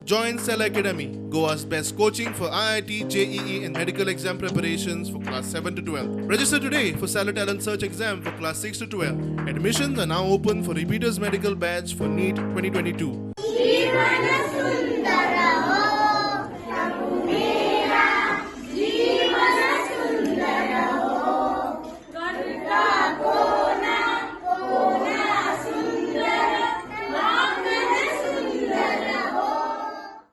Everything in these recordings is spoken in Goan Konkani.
Join Cell Academy, Goa's best coaching for IIT, JEE, and medical exam preparations for class 7 to 12. Register today for Stellar Talent Search exam for class 6 to 12. Admissions are now open for repeaters medical batch for NEET 2022. जीवन सुंदर हो, मेरा जीवन सुंदर हो, करता कोना कोना सुंदर, वागण सुंदर हो.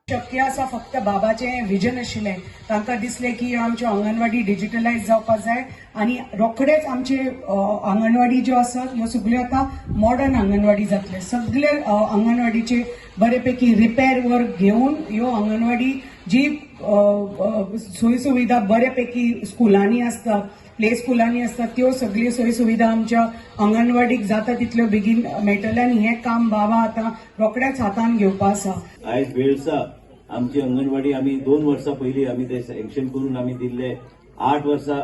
शक्य आसा. फक्त बाबाचें विजन आशिल्लें. तांकां दिसलें की आमच्यो अंगणवाडी डिजिटलायज जावपाक जाय आनी रोखडेच आमचे अंगणवाडी ज्यो आसात, ह्यो सगल्यो आतां मॉडर्न अंगणवाडी जातले. सगळे अंगणवाडीचे बरेपैकी रिपेर वर्क घेवन ह्यो अंगणवाडी जी सोयी सुविधा बऱ्यापैकी स्कुलांनी आसता, प्ले स्कुलांनी आसता, त्यो सगळ्यो सोयी सुविधा आमच्या अंगणवाडीक जाता तितल्यो बेगीन मेळटले आनी हें काम बाबा आतां रोखडेच हातान घेवपा आसा. आयज वेळसा आमची अंगणवाडी आमी 2 वर्सां पयलीं आमी ते सँक्शन करून आमी दिल्ले. 8 वर्सां,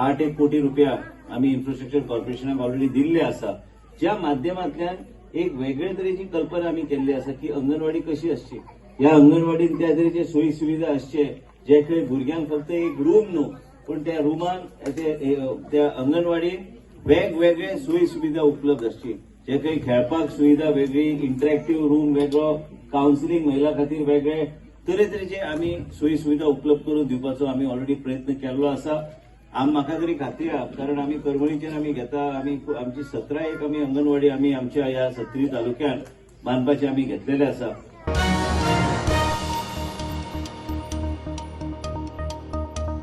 8 एक कोटी रुपया आमी इन्फ्रास्ट्रक्चर कॉर्पोरेशनाक ऑलरेडी दिल्ले आसा, ज्या माध्यमांतल्यान एक वेगळे तरेची कल्पना आमी केल्ली आसा की अंगणवाडी कशी आसची. ह्या अंगणवाडीन त्या तरेचे सोयी सुविधा आसचे, जे खंय भुरग्यांक फक्त एक रूम न्हू, पूण त्या रुमान त्या अंगणवाडीन वेगवेगळे सोयी सुविधा उपलब्ध आसची, जे काही खेळपाक सुविधा वेगळी, इंटरॅक्टिव्ह रूम वेगळो, कावन्सिलिंग महिला खातीर वेगळे, तरेतरेचे आमी सोयी सुविधा उपलब्ध करून दिवपाचो आमी ऑलरेडी प्रयत्न केल्लो आसा. म्हाका तरी खात्री आहा, कारण आमी करमळीचेर आमी घेता. आमी आमची 17 एक आमी अंगणवाडी आमी आमच्या ह्या सत्तरी तालुक्यात बांदपाचे आमी घेतलेले आसा.